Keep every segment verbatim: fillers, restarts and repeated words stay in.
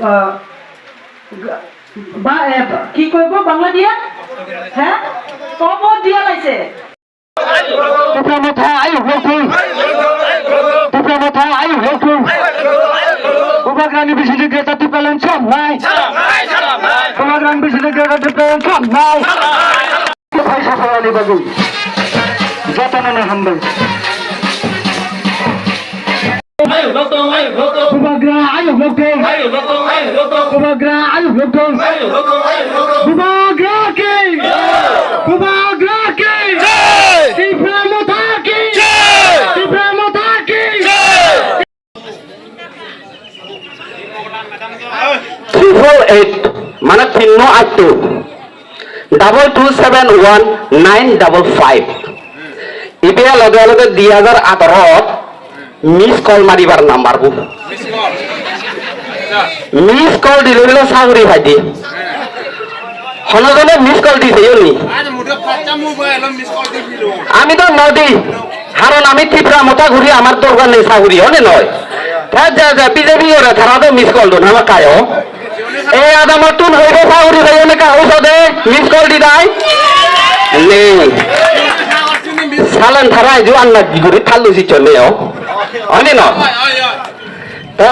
আহ, বা, এ, কি কইব বাংলা দিয়া? হ্যাঁ? কব দিয়া লাইছে। Tipra Motha, ayuk lokthung. Tipra Motha, ayuk lokthung. Bubagrani bisingtwi Greater Tipraland cham nai. Bubagrani bisingtwi Greater Tipraland cham nai. Phaisa phalani bagwi jotono no hambai. Bubagra ayuk lokthung. Bubagra ayuk lokthung. Bubagra ki. Bubagra ki. Tipra Motha ki. Tipra Motha ki. Triple eight, mane tinno atto, double two seven one nine double five. Ibe loge loge dui hajar atharo miss call maribar number bo. Miss call dile bile sagri phaidi. Hono jone miss call di seyoni. Ami to nodi. Haron ami Tipra Motha guri amar dorkar nei saguri, hone noi. Tha ja ja B J P gore thara do miss call don ama kayo. E adamar tun hoibe saguri bai hone ka hoso de miss call di dai. Nei. Salan thara ju anna guri thallu si chonne yo. Hone no. Ta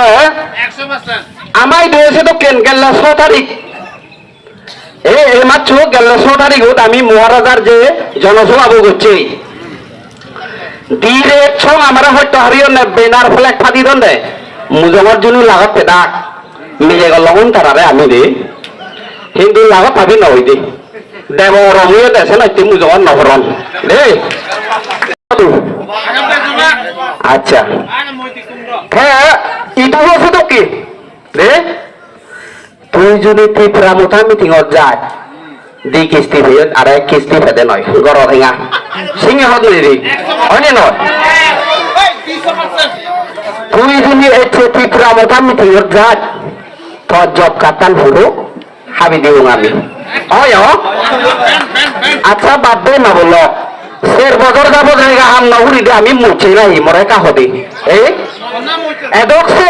amai do se to ken gella so tarik. E, e machu gelo so tarigot ami Moharajar je jonosabha bo gocche. Direct song amare hoito hariyo ne banner flag phadi donde. Mujongor junu lagat pedak. Mile go logon tarare ami de. Hindu lagat phabi no hoide. Debo romiyo dese na ti mujongor no horon. De. Acha. He, itu ho sedok ki. De. Tui juni Tipra Motha meeting o jai, di kisti phiyot, are kisti phede noi, goro ringa. Singe hot noi ri. Oni noi. Tui juni eche Tipra Motha meeting o jai, to job katan huru, habi di ungami. Oyo. Acha babbe na bolo. Ser bojor jabo jai ga ham na huri de ami muche na hi more ka hodi. Eh? Edok se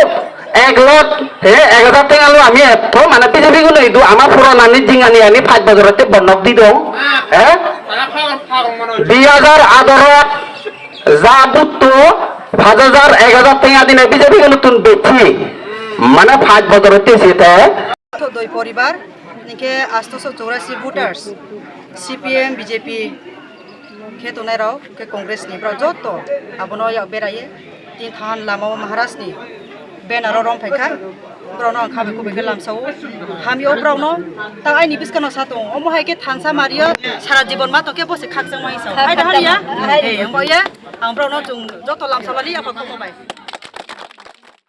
Ek lakh, he, ek hajar tenga lo ami etto, mane, B J P gune idu ama purana ni jingani ani pach bojor te bonok di dong. He? Di hajar adoro, ja butto, pach hajar, ek hajar tenga dine B J P gune tun bechi. Mane, pach bojor te site. Doi poribar, nike astoso chorasi voters, C P M, B J P, khe tongnai rok, khe Congress ni borok joto abono yak beraye, tin than lama o Maharaj ni banner o rom phaikha, borok no ang khabai kubai khe lamsa o, hamya o borok no, ta aini bwskang no sa tong, omo hai khe thansa mario, sara jibon ma tong khe bosi khakchang mai sa, hai da hariya, eh, ang bo ye, ang borok no chung joto lamsa bani yapha khokma bai.